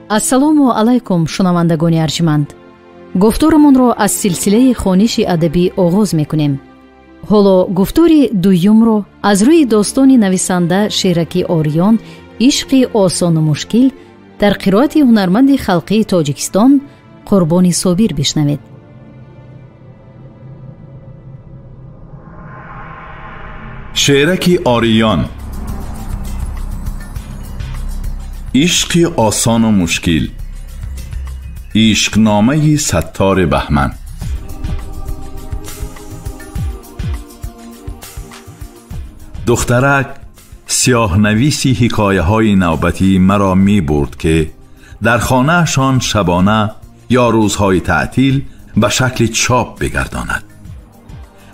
Ассалому алайкум, шунавандагони арҷманд. Гуфторамонро аз силсилаи хониши адабӣ оғоз мекунем. Ҳоло гуфтори дуюмро аз рӯи достони нависанда Шераки Ориён «Ишқи осону мушкил» дар қироати ҳунарманди халқии Тоҷикистон Қурбони Собир бишнавед. Шераки Ориён, ишқи осону мушкил, ишқномаи Саттори Баҳман. Духтарак сиёҳнависи ҳикояҳои навбатии маро мебурд, ки дар хонаашон шабона ё рӯзҳои таътил ба шакли чоп бигардонад.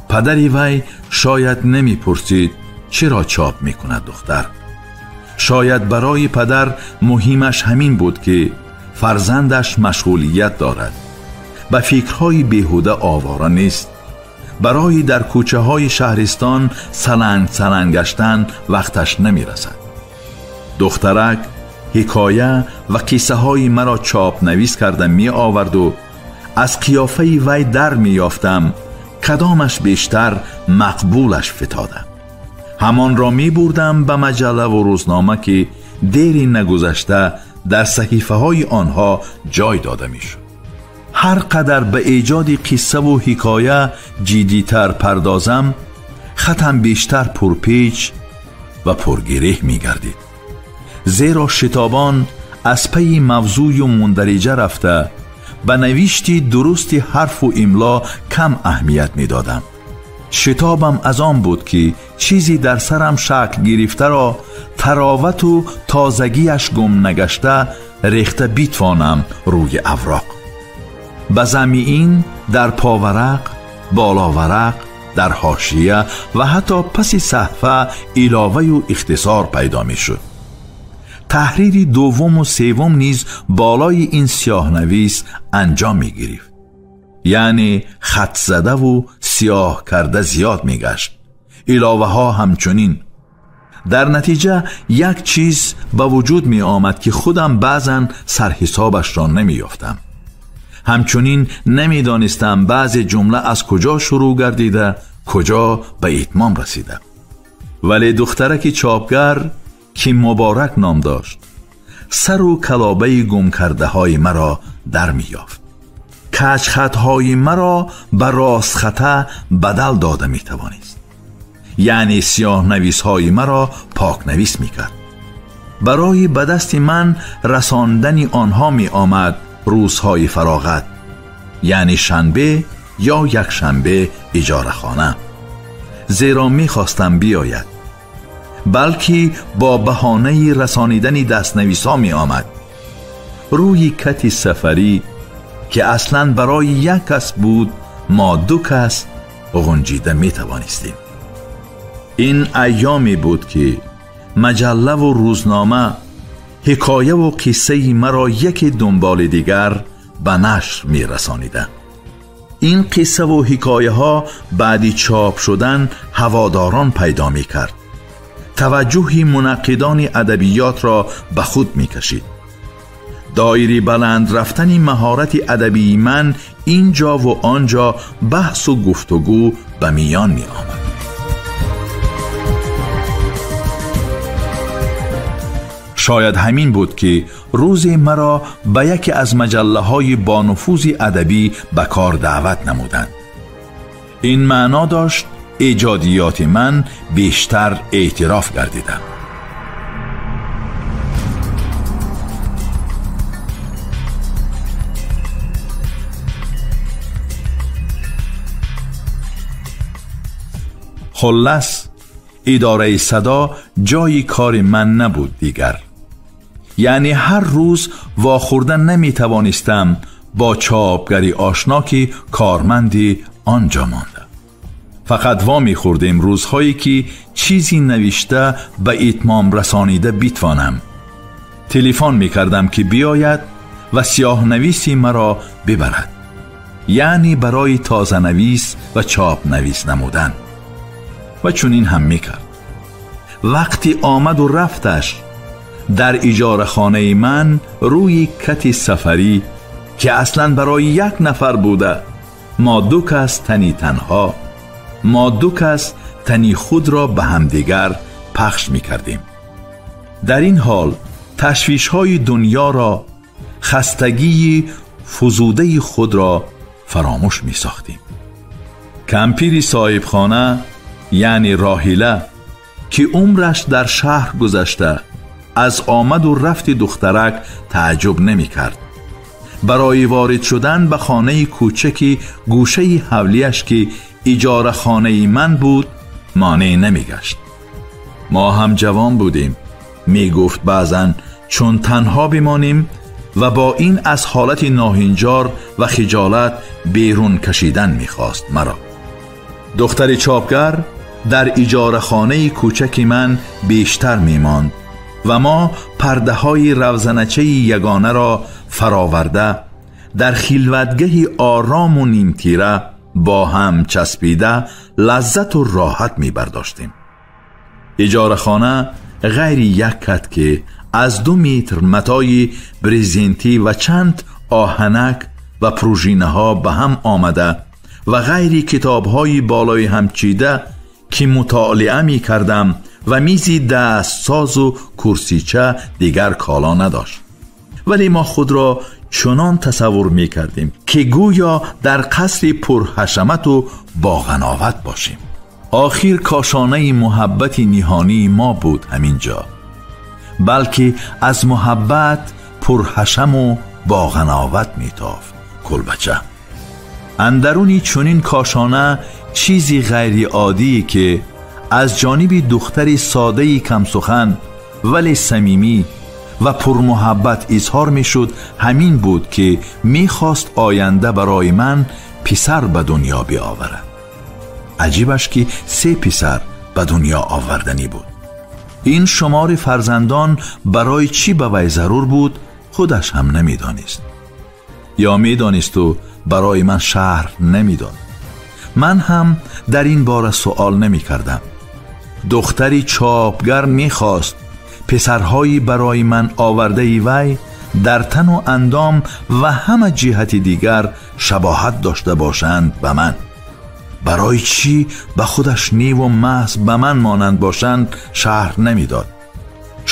Падари вай шояд намепурсид, чаро чоп мекунад духтар. Шояд барои падар муҳимаш ҳамин буд, ки фарзандаш машғулият дорад, ба фикрҳои беҳуда овора нест, барои дар кӯчаҳои шаҳристон саланг саланг гаштан вақташ намерасад. Духтарак ҳикоя ва қиссаҳои маро чопнавис карда меоварду аз қиёфаи вай дар меёфтам, кадомаш бештар мақбулаш фитода. Ҳамонро мебурдам ба маҷаллаву рӯзнома, ки дери нагузашта дар саҳифаҳои онҳо ҷой дода мешуд. Ҳар қадар ба эҷоди қиссаву ҳикоя ҷиддитар пардозам, хатам бештар пурпеч ва пургиреҳ мегардид. Зеро шитобон аз пайи мавзӯю мундариҷа рафта, ба навишти дурусти ҳарфу имло кам аҳамият медодам. Шитобам аз он буд, ки чизе дар сарам шакл гирифтаро таровату тозагиаш гум нагашта рехта битвонам рӯи авроқ. Ба замми ин дар поварақ, боловарақ, дар ҳошия ва ҳатто паси саҳфа иловаю ихтисор пайдо мешуд. Таҳрири дуввуму севум низ болои ин сиёҳнавис анҷом мегирифт. Яъне хатзадаву сиёҳ карда зиёд мегашт, иловаҳо ҳамчунин. Дар натиҷа як чиз ба вуҷуд меомад, ки худам баъзан сарҳисобашро намеёфтам. Ҳамчунин намедонистам баъзе ҷумла аз куҷо шурӯъ гардида, куҷо ба итмом расида. Вале духтараки чопгар, ки Муборак ном дошт, сару калобаи гумкардаҳои маро дар меёфт. Каҷхатҳои маро ба ростхата бадал дода метавонист, яъне сиёҳнависҳои маро покнавис мекард. Барои ба дасти ман расондани онҳо меомад рӯзҳои фароғат, яъне шанбе ё якшанбе иҷорахона, зеро мехостам биёяд, балки бо баҳонаи расонидани дастнависҳо меомад. Рӯи кати сафарӣ, ки аслан барои як кас буд, мо ду кас ғунҷида метавонистем. Ин айёме буд, ки маҷаллаву рӯзнома ҳикояву қиссаи маро яке дунболи дигар ба нашр мерасониданд. Ин қиссаву ҳикояҳо баъди чоп шудан ҳаводорон пайдо мекард, таваҷҷӯҳи мунаққидони адабиётро ба худ мекашид. Доираи баланд рафтани маҳорати адабии ман ин ҷову он ҷо баҳсу гуфтугӯ ба миён меомад. Шояд ҳамин буд, ки рӯзе маро ба яке аз маҷаллаҳои бонуфузи адабӣ ба кор даъват намуданд. Ин маъно дошт эҷодиёти ман бештар эътироф гардида. Хуллас, идораи садо ҷои кори ман набуд дигар. Яъне ҳар рӯз вохӯрда наметавонистам бо чопгари ошно, ки корманди он ҷо монда. Фақат во мехӯрдем рӯзҳое, ки чизи навишта ба итмом расонида битвонам. Телефон мекардам, ки биёяд ва сиёҳнависи маро бибарад, яъне барои тозанавис ва чопнавис намудан. Ва чунин ҳам мекард. Вақти омаду рафташ Дар иҷорахонаи ман рӯи кати сафарӣ, ки аслан барои як нафар буда, мо ду кас тани танҳо, мо ду кас тани худро ба ҳамдигар пахш мекардем. Дар ин ҳол ташвишҳои дунёро, хастагии фузудаи худро фаромӯш месохтем. Кампири соҳибхона, яъне Роҳила, ки умраш дар шаҳр гузашта, аз омаду рафти духтарак таъҷуб намекард. Барои ворид шудан ба хонаи кӯчаки гӯшаи ҳавлияш, ки иҷорахонаи ман буд, монеъ намегашт. Мо ҳам ҷавон будем, мегуфт баъзан, чун танҳо бимонем ва бо ин аз ҳолати ноҳинҷор ва хиҷолат берун кашидан мехост маро. Духтари чопгар дар иҷорахонаи кӯчаки ман бештар мемонд ва мо пардаҳои равзаначаи ягонаро фароварда дар хилватгаҳи орому нимтира бо ҳам часпида лаззату роҳат мебардоштем. Иҷорахона ғайри як кат, ки аз 2 метр матои брезентӣ ва чанд оҳанак ва пружинаҳо ба ҳам омада ва ғайри китобҳои болои ҳам чида, ки мутолиа мекардам, ва мизи дастсозу курсича, дигар кола надошт. Вале мо худро чунон тасаввур мекардем, ки гӯё дар қасри пурҳашамату боғановат бошем. Охир кошонаи муҳаббати ниҳонии мо буд ҳамин ҷо, балки аз муҳаббат пурҳашаму боғановат метофт кулбача. Андаруни чунин кошона чизи ғайриодие, ки аз ҷониби духтари содаи камсухан вале самимӣ ва пурмуҳаббат изҳор мешуд, ҳамин буд, ки мехост оянда барои ман писар ба дунё биоварад. Аҷибаш, ки 3 писар ба дунё оварданӣ буд. Ин шумори фарзандон барои чӣ ба вай зарур буд, худаш ҳам намедонист. Ё медонисту барои ман шарҳ намедод. Ман ҳам дар ин бора суол намекардам. Духтари чопгар мехост писарҳои барои ман овардаи вай дар тану андом ва ҳама ҷиҳати дигар шабоҳат дошта бошанд ба ман. Барои чӣ ба худаш неву маҳз ба ман монанд бошанд шарҳ намедод.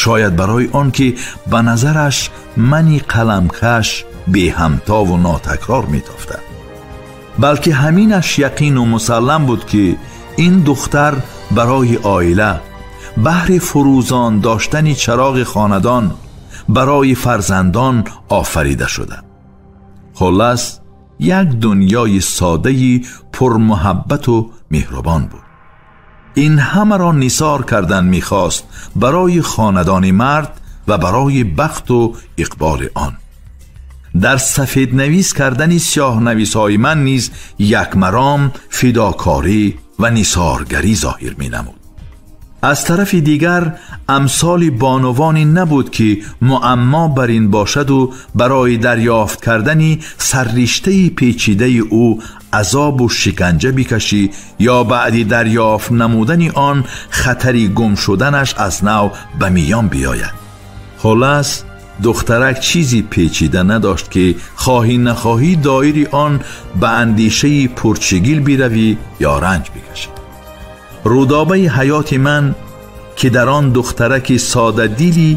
Шояд барои он ки ба назараш мани қаламкаш беҳамтову нотакрор метофтад. Балки ҳаминаш яқину мусаллам буд, ки ин духтар барои оила, баҳри фурӯзон доштани чароғи хонадон, барои фарзандон офарида шуда. Хулас, як дунёи содаи пурмуҳаббату меҳрубон буд. Ин ҳамаро нисор кардан мехост барои хонадони мард ва барои бахту иқболи он. Дар сафеднавис кардани сиёҳнависҳои ман низ якмаром фидокорӣ ва нисоргарӣ зоҳир менамуд. Аз тарафи дигар амсоли бонувоне набуд, ки муаммо бар ин бошаду барои дарёфт кардани сарриштаи печидаи ӯ азобу шиканҷа бикашӣ ё баъди дарёфт намудани он хатари гум шуданаш аз нав ба миён биёяд. Хулас, духтарак чизи печида надошт, ки хоҳӣ нахоҳӣ доири он ба андешаи пурчигил биравӣ ё ранҷ бикашӣ. Рудобаи ҳаёти ман, ки дар он духтараки содадили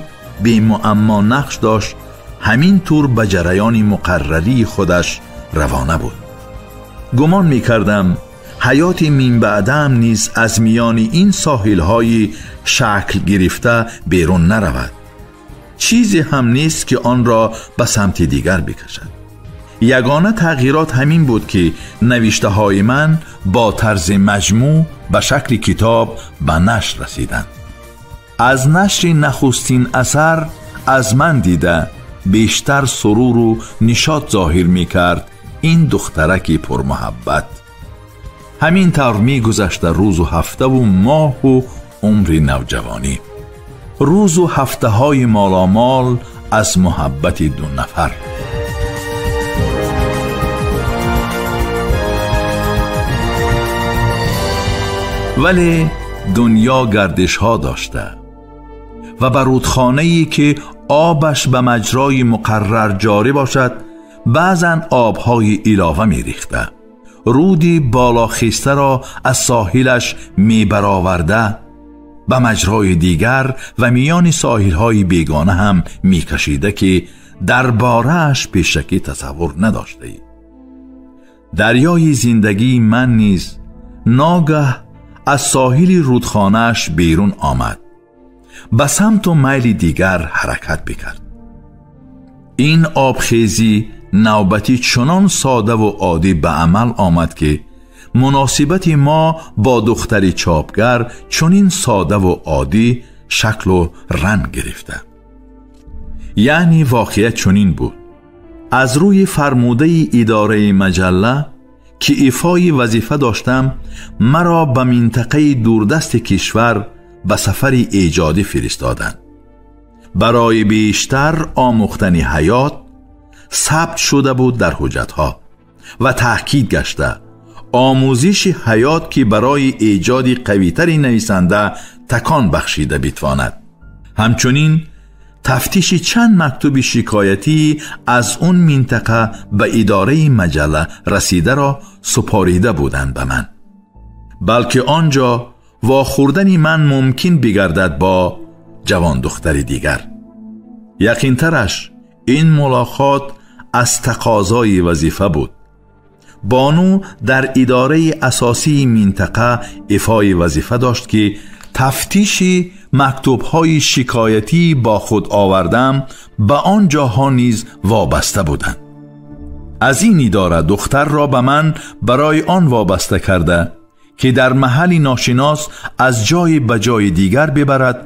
бемуаммо нақш дошт, ҳамин тур ба ҷараёни муқаррарии худаш равона буд. Гумон мекардам ҳаёти минбаъдаам низ аз миёни ин соҳилҳои шакл гирифта берун наравад. Чизе ҳам нест, ки онро ба самти дигар бикашад. Ягона тағйирот ҳамин буд, ки навиштаҳои ман бо тарзи маҷмӯъ ба шакли китоб ба нашр расиданд. Аз нашри нахустин асар аз ман дида бештар суруру нишот зоҳир мекард ин духтараки пурмуҳаббат. Ҳамин тавр мегузашта рӯзу ҳафтаву моҳу умри навҷавонӣ, рӯзу ҳафтаҳои моломол аз муҳаббати ду нафар. Вале дунё гардишҳо дошта ва ба рудхонае ки обаш ба маҷрои муқаррар ҷорӣ бошад баъзан обҳои илова мерихта, руди болохистаро аз соҳилаш мебароварда ба маҷрои дигар ва миёни соҳилҳои бегона ҳам мекашида ки дар борааш пешакӣ тасаввур надоштаӣ. Дарёи зиндагии ман низ ногаҳ аз соҳили рудхонааш берун омад, ба самту майли дигар ҳаракат бикард. Ин обхезӣ навбатӣ чунон содаву оддӣ ба амал омад ки муносибати мо бо духтари чопгар чунин содаву оддӣ шаклу ранг гирифта. Яъне воқеа чунин буд. Аз рӯи фармудаи идораи маҷалла ки ифои вазифа доштам, маро ба минтақаи дурдасти кишвар ба сафари эҷодӣ фиристоданд. Барои бештар омӯхтани ҳаёт сабт шуда буд дар ҳуҷҷатҳо ва таъкид гашта омӯзиши ҳаёт ки барои эҷоди қавитари нависанда такон бахшида битавонад. Ҳамчунин тафтиши чанд мактуби шикоятӣ аз он минтақа ба идораи маҷалла расидаро супорида буданд ба ман, балки он ҷо вохӯрдани ман мумкин бигардад бо ҷавондухтари дигар. Яқинтараш ин мулоқот аз тақозои вазифа буд. Бону дар идораи асосии минтақа ифои вазифа дошт ки тафтиши мактубҳои шикоятӣ бо худ овардам ба он ҷоҳо низ вобаста буданд. Аз ин идора духтарро ба ман барои он вобаста карда ки дар маҳалли ношинос аз ҷое ба ҷои дигар бибарад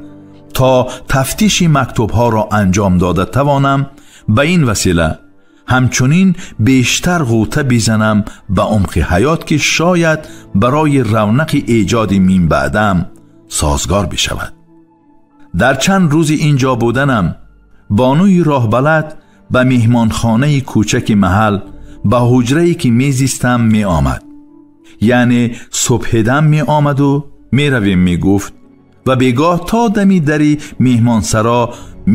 то тафтиши мактубҳоро анҷом дода тавонам. Ба ин васила ҳамчунин бештар ғӯта бизанам ба умқи ҳаёт ки шояд барои равнақи эҷоди минбаъдам созгор бишавад. Дар чанд рӯзи инҷо буданам бонуи роҳбалад ба меҳмонхонаи кӯчаки маҳал ба ҳуҷрае ки мезистам меомад. Яъне субҳидам меомаду меравем мегуфт ва бегоҳ то дами дари меҳмонсаро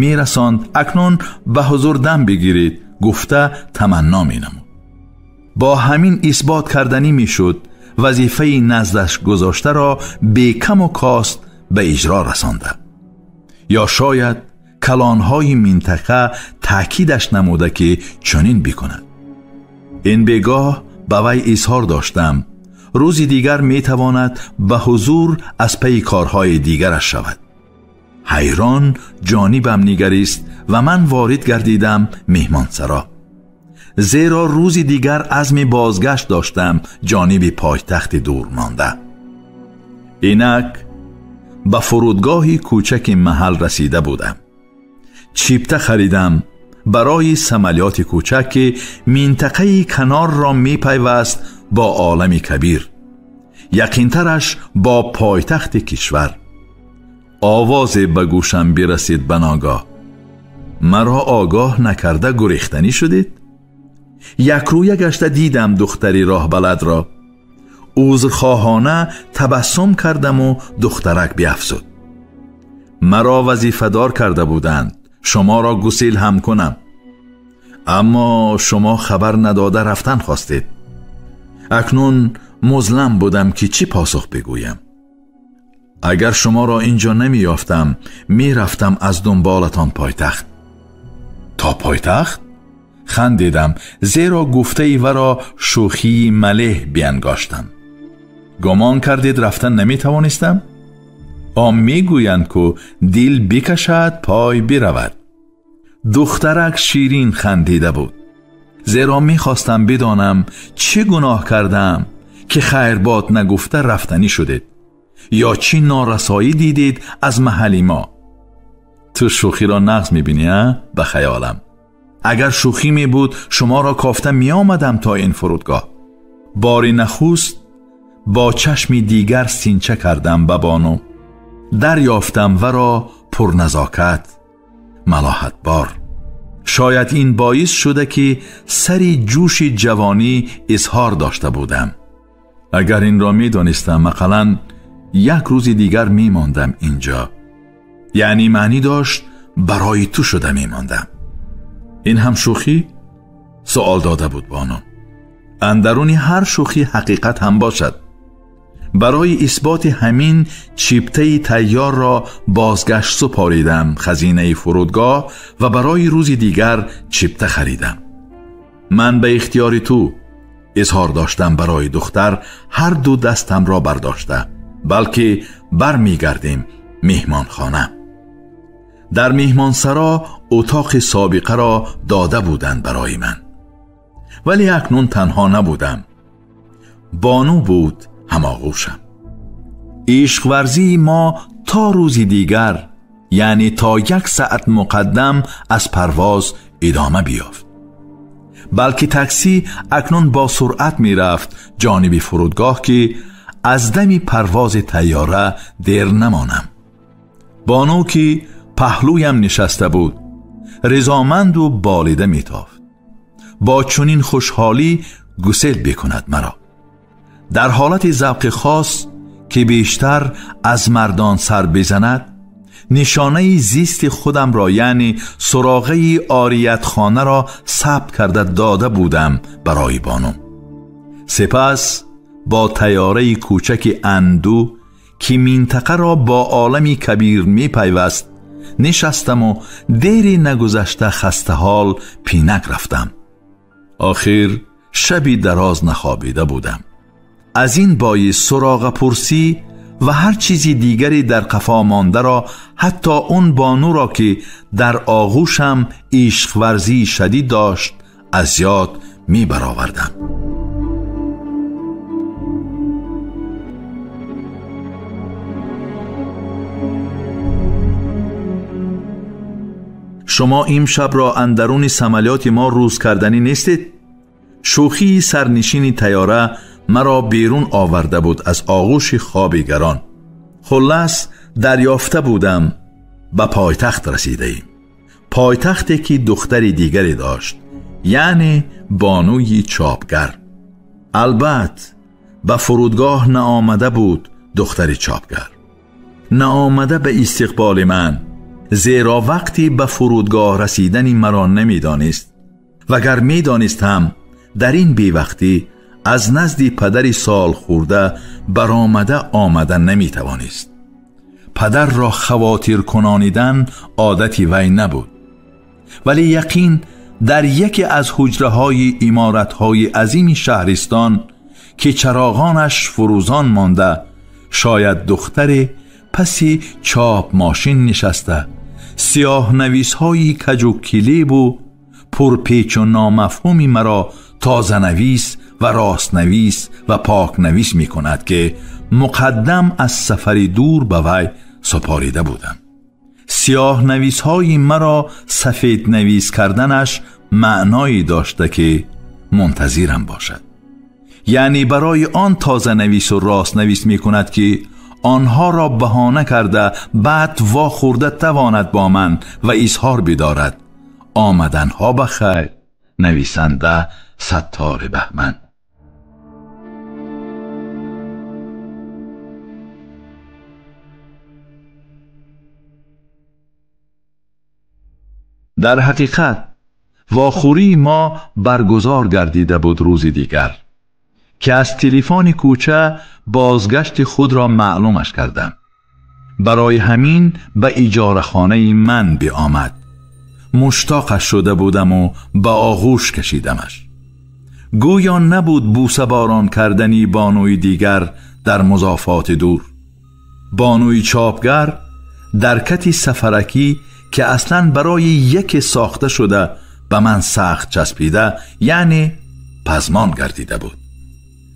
мерасонд. Акнун ба ҳузур дам бигиред гуфта таманно менамуд. Бо ҳамин исбот карданӣ мешуд вазифаи наздаш гузоштаро бекаму кост ба иҷро расонда. Ё шояд калонҳои минтақа таъкидаш намуда ки чунин бикунад. Ин бегоҳ ба вай изҳор доштам рӯзи дигар метавонад ба ҳузур аз пайи корҳои дигараш шавад. Ҳайрон ҷонибам нигарист ва ман ворид гардидам меҳмонсаро, зеро рӯзи дигар азми бозгашт доштам ҷониби пойтахти дур монда. Инак ба фурудгоҳи кӯчаки маҳал расида будам. Чипта харидам барои самолёти кӯчак ки минтақаи канорро мепайваст бо олами кабир, яқинтараш бо пойтахти кишвар. Овозе ба гӯшам бирасид ба ногоҳ: маро огоҳ накарда гурехтанӣ шудед? Якрӯя гашта дидам духтари роҳбаладро. Узрхоҳона табассум кардаму духтарак биафзуд: маро вазифадор карда буданд шуморо гусел ҳам кунам, аммо шумо хабар надода рафтан хостед. Акнун музлам будам ки чӣ посух бигӯям. Агар шуморо инҷо намеёфтам мерафтам аз дунболатон пойтахт. То пойтахт? Хандидам, зеро гуфтаи варо шӯхии малеҳ биангоштам. Гумон кардед рафтан наметавонистам? О мегӯянд ку дил бикашад пой биравад. Духтарак ширин хандида буд, зеро мехостам бидонам чӣ гуноҳ кардам ки хайрбод нагуфта рафтанӣ шудед ё чӣ норасоӣ дидед аз маҳалли мо. Ту шӯхиро нағз мебинӣ, а? Ба хаёлам агар шӯхӣ мебуд шуморо кофта меомадам то ин фурудгоҳ. Бори нахуст бо чашми дигар синча кардам ба бону, дарёфтам варо пурназокат, малоҳатбор. Шояд ин боис шуда ки сари ҷӯши ҷавонӣ изҳор дошта будам. Агар инро медонистам ақаллан як рӯзи дигар мемондам инҷо. Яъне маънӣ дошт барои ту шуда мемондам. Ин ҳам шӯхӣ? Суол дода буд бону. Андаруни ҳар шӯхӣ ҳақиқат ҳам бошад. Барои исботи ҳамин чиптаи тайёрро бозгашт супоридам хазинаи фурудгоҳ ва барои рӯзи дигар чипта харидам. Ман ба ихтиёри ту изҳор доштам барои духтар ҳар ду дастамро бардошта, балки бармегардем меҳмонхона. Дар меҳмонсаро утоқи собиқаро дода буданд барои ман. Вале акнун танҳо набудам. Бону буд ҳамоғӯшам. Ишқварзии мо то рӯзи дигар, яъне то як саат муқаддам аз парвоз идома биёфт. Балки такси акнун бо суръат мерафт ҷониби фурудгоҳ ки аз дами парвози тайёра дер намонам. Бону ки паҳлӯям нишаста буд, ризоманду болида метофт. Бо чунин хушҳолӣ гусел бикунад маро. Дар ҳолати завқи хос ки бештар аз мардон сар бизанад, нишонаи зисти худамро, яъне суроғаи ориятхонаро сабт карда дода будам барои бону. Сипас бо тайёраи кӯчаки Анду ки минтақаро бо олами кабир мепайваст нишастаму дери нагузашта хастаҳол пинак рафтам. Охир шаби дароз нахобида будам. Аз ин боис суроғапурсӣ ва ҳар чизи дигаре дар қафо мондаро, ҳатто он бонуро ки дар оғӯшам ишқварзии шадид дошт, аз ёд мебаровардам. Шумо имшабро андаруни самолёти мо рӯз карданӣ нестед? Шӯхии сарнишини тайёра маро берун оварда буд аз оғӯши хоби гарон. Хуллас дарёфта будам ба пойтахт расидаем. Пойтахте ки духтари дигаре дошт, яъне бонуи чопгар. Албат ба фурудгоҳ наомада буд духтари чопгар. Наомада ба истиқболи ман, зеро вақти ба фурудгоҳ расидани маро намедонист. Вагар медонист ҳам дар ин бевақтӣ аз назди падари солхӯрда баромада омада наметавонист. Падарро хавотир кунонидан одати вай набуд. Вале яқин дар яке аз ҳуҷраҳои иморатҳои азими шаҳристон ки чароғонаш фурӯзон монда, шояд духтаре паси чоп мошин нишаста, сиёҳнависҳои каҷу килебу пурпечу номафҳуми маро тозанавис ва ростнавис ва покнавис мекунад ки муқаддам аз сафари дур ба вай супорида будам. Сиёҳнависҳои маро сафеднавис карданаш маъное дошта ки мунтазирам бошад. Яъне барои он тозанавису ростнавис мекунад ки онҳоро баҳона карда баъд вохӯрда тавонад бо ман ва изҳор бидорад. Омаданҳо ба хайр. Нависанда Саттори Баҳман. Дар ҳақиқат вохӯрии мо баргузор гардида буд рӯзи дигар ки аз телефони кӯча бозгашти худро маълумаш кардам. Барои ҳамин ба иҷорахонаи ман биомад. Муштоқаш шуда будаму ба оғӯш кашидамаш. Гӯё набуд бӯсаборон кардани бонуи дигар дар музофоти дур. Бонуи чопгар дар кати сафаракӣ ки аслан барои яке сохта шуда ба ман сахт часпида, яъне пазмон гардида буд.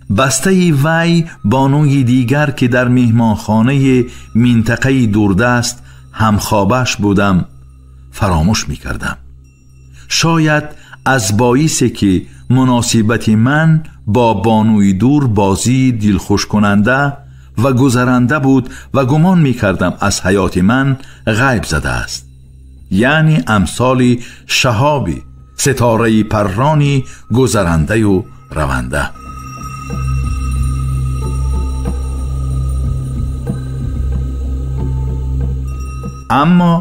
Бастаи вай бонуи дигар ки дар меҳмонхонаи минтақаи дурдаст ҳамхобаш будам фаромӯш мекардам. Шояд аз боисе ки муносибати ман бо бонуи дур бозии дилхушкунанда ва гузаранда буд ва гумон мекардам аз ҳаёти ман ғайб задааст. Яъне амсоли шаҳоби ситораи паррони гузарандаю раванда. Аммо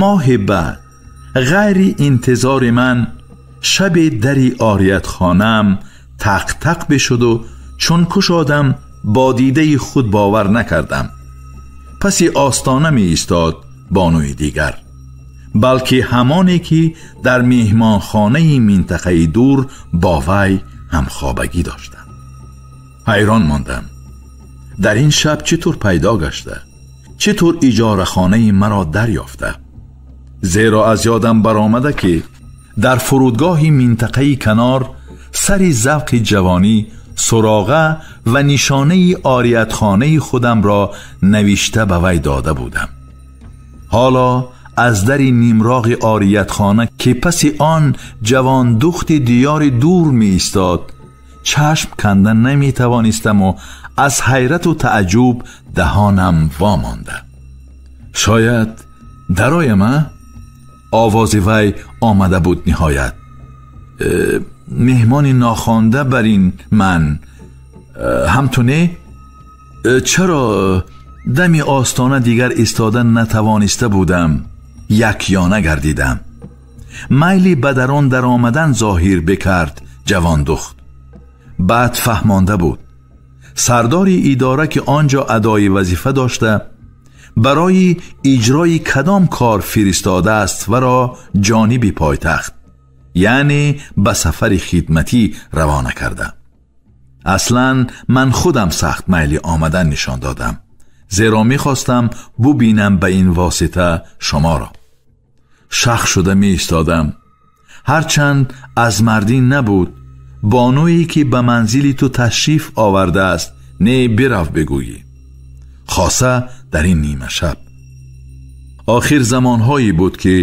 моҳи баъд ғайри интизори ман шаби дари ориятхонаам тақ-тақ бишуду чун кушодам бо дидаи худ бовар накардам. Паси остона меистод бонуи дигар, балки ҳамоне ки дар меҳмонхонаи минтақаи дур бо вай ҳамхобагӣ доштам. Ҳайрон мондам. Дар ин шаб чӣ тур пайдо гашта, чӣ тур иҷорахонаи маро дарёфта? Зеро аз ёдам баромада ки дар фурудгоҳи минтақаи канор сари завқи ҷавонӣ суроға ва нишонаи ориятхонаи худамро навишта ба вай дода будам. Ҳоло аз дари нимроғи ориятхона ки паси он ҷавондухти диёри дур меистод чашм канда наметавонистаму аз ҳайрату таъҷуб даҳонам вомонда. Шояд дароям, а? Овози вай омада буд ниҳоят. Меҳмони нохонда бар ин ман ҳам ту не? Чаро дами остона дигар истода натавониста будам? Якёна гардидам. Майли ба дарон даромадан зоҳир бикард ҷавондухт. Баъд фаҳмонда буд. Сардори идора ки он ҷо адои вазифа дошта барои иҷрои кадом кор фиристодааст варо ҷониби пойтахт, яъне ба сафари хидматӣ равона карда. Аслан ман худам сахт майли омадан нишон додам, зеро мехостам бубинам ба ин восита шуморо. Шах шуда меистодам. Ҳарчанд аз мардӣ набуд бонуе ки ба манзили ту ташриф овардааст не бирав бигӯӣ, хоса дар ин нима шаб. Охир замонҳое буд ки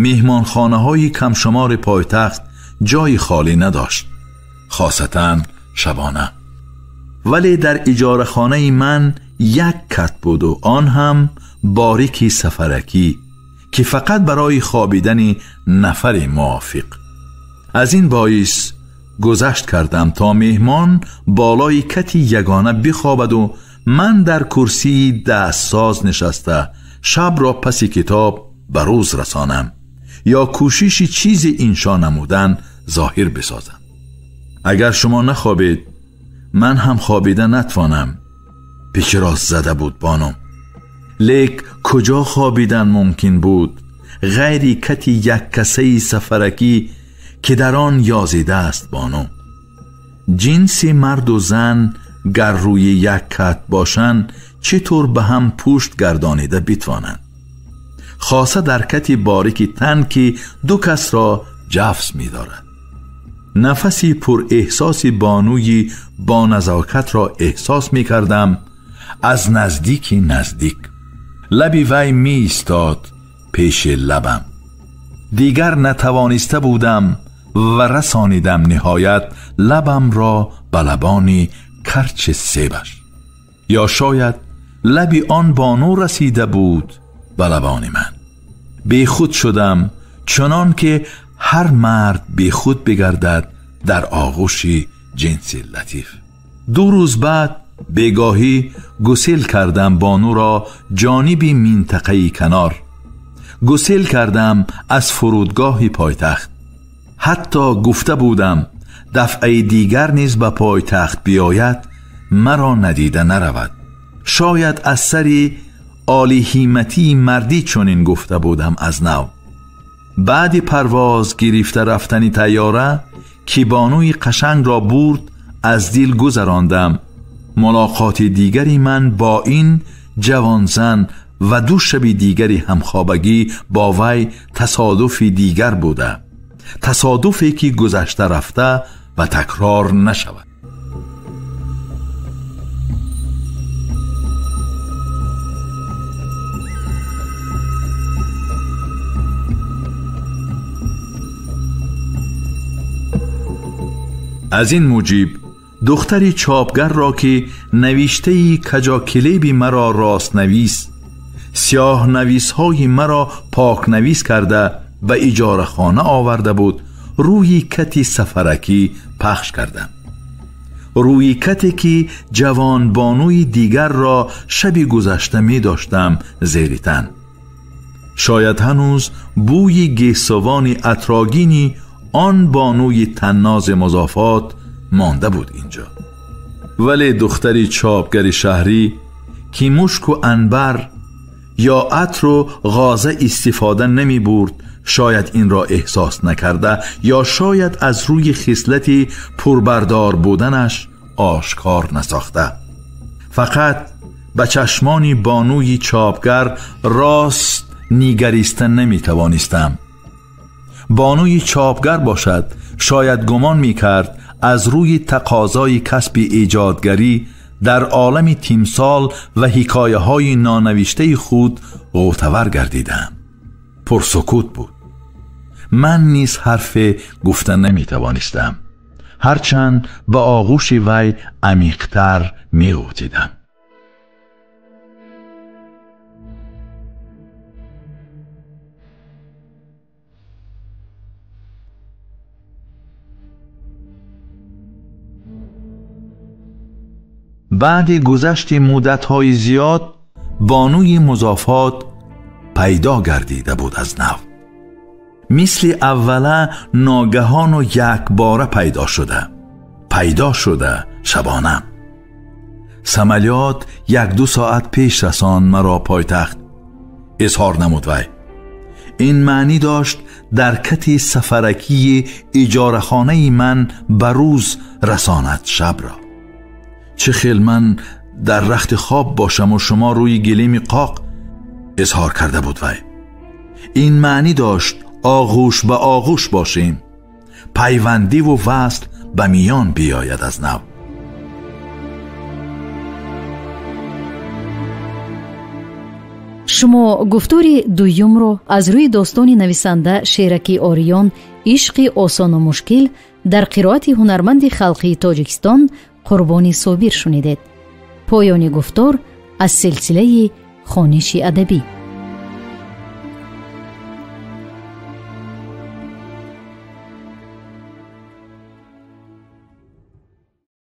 меҳмонхонаҳои камшумори пойтахт ҷои холӣ надошт, хосатан шабона. Вале дар иҷорахонаи ман як кат буду он ҳам борики сафаракӣ ки фақат барои хобидани нафари мувофиқ. Аз ин боис гузашт кардам то меҳмон болои кати ягона бихобаду ман дар курсии дастсоз нишаста шабро паси китоб ба рӯз расонам ё кӯшиши чизе иншо намудан зоҳир бисозам. Агар шумо нахобед, ман ҳам хобида натвонам. Пикироз зада буд бону. Лек куҷо хобидан мумкин буд ғайри кати як касаи сафаракӣ ки дар он ёзидааст бону? Ҷинси марду зан гар рӯи як кат бошанд чӣ тур ба ҳам пушт гардонида битвонанд? Хоса дар кати борики тан ки ду касро ҷафс медорад. Нафаси пурэҳсоси бонуи бо назокатро эҳсос мекардам аз наздики наздик. Лаби вай меистод пеши лабам. Дигар натавониста будам ва расонидам ниҳоят лабамро ба лабони карчи себаш. Ё шояд лаби он бону расида буд ба лабони ман. Бехуд шудам, чунон ки ҳар мард бехуд бигардад дар оғӯши ҷинси латиф. 2 рӯз баъд бегоҳӣ гусел кардам бонуро ҷониби минтақаи канор. Гусел кардам аз фурудгоҳи пойтахт. Ҳатто гуфта будам дафъаи дигар низ ба пойтахт биёяд маро надида наравад. Шояд аз сари олиҳиматии мардӣ чунин гуфта будам аз нав. Баъди парвоз гирифта рафтани тайёра ки бонуи қашангро бурд аз дил гузарондам. Мулоқоти дигари ман бо ин ҷавонзан ва 2 шаби дигари ҳамхобагӣ бо вай тасодуфи дигар буда, тасодуфе ки гузашта рафта ва такрор нашавад. Аз ин муҷиб духтари чопгарро ки навиштаи каҷокилеби маро ростнавис, сиёҳнависҳои маро покнавис карда ба иҷорахона оварда буд, рӯи кати сафаракӣ пахш кардам. Рӯи кате ки ҷавонбонуи дигарро шаби гузашта медоштам зери тан. Шояд ҳанӯз бӯи гесувони атрогини он бонуи таннози музофот монда буд инҷо. Вале духтари чопгари шаҳрӣ ки мушку анбар ё атру ғоза истифода намебурд, шояд инро эҳсос накарда ё шояд аз рӯи хислати пурбардор буданаш ошкор насохта. Фақат ба чашмони бонуи чопгар рост нигариста наметавонистам. Бонуи чопгар бошад, шояд гумон мекард аз рӯи тақозои касби эҷодгарӣ дар олами тимсол ва ҳикояҳои нонавиштаи худ ғӯтавар гардидам. Пурсукут буд. Ман низ ҳарфе гуфта наметавонистам, ҳарчанд ба оғӯши вай амиқтар меғӯтидам. Баъди гузашти муддатҳои зиёд бонуи музофот пайдо гардида буд аз нав. Мисли аввала ногаҳону якбора пайдо шуда шабона. Самолёт 1-2 соат пеш расонд маро пойтахт, изҳор намуд вай. Ин маънӣ дошт дар кати сафаракии иҷорахонаи ман ба рӯз расонад шабро. Чӣ хел ман дар рахти хоб бошаму шумо рӯи гилеми қоқ, изҳор карда буд вай. Ин маънӣ дошт оғӯш ба оғӯш бошем, пайвандиву васл ба миён биёяд аз нав. Шумо гуфтори дуюмро аз рӯи достони нависанда Шераки Ориён «Ишқи осону мушкил» дар қироати ҳунарманди халқии Тоҷикистон Қурбони Собир шунидед. Поёни гуфтор аз силсилаи хониши адабӣ.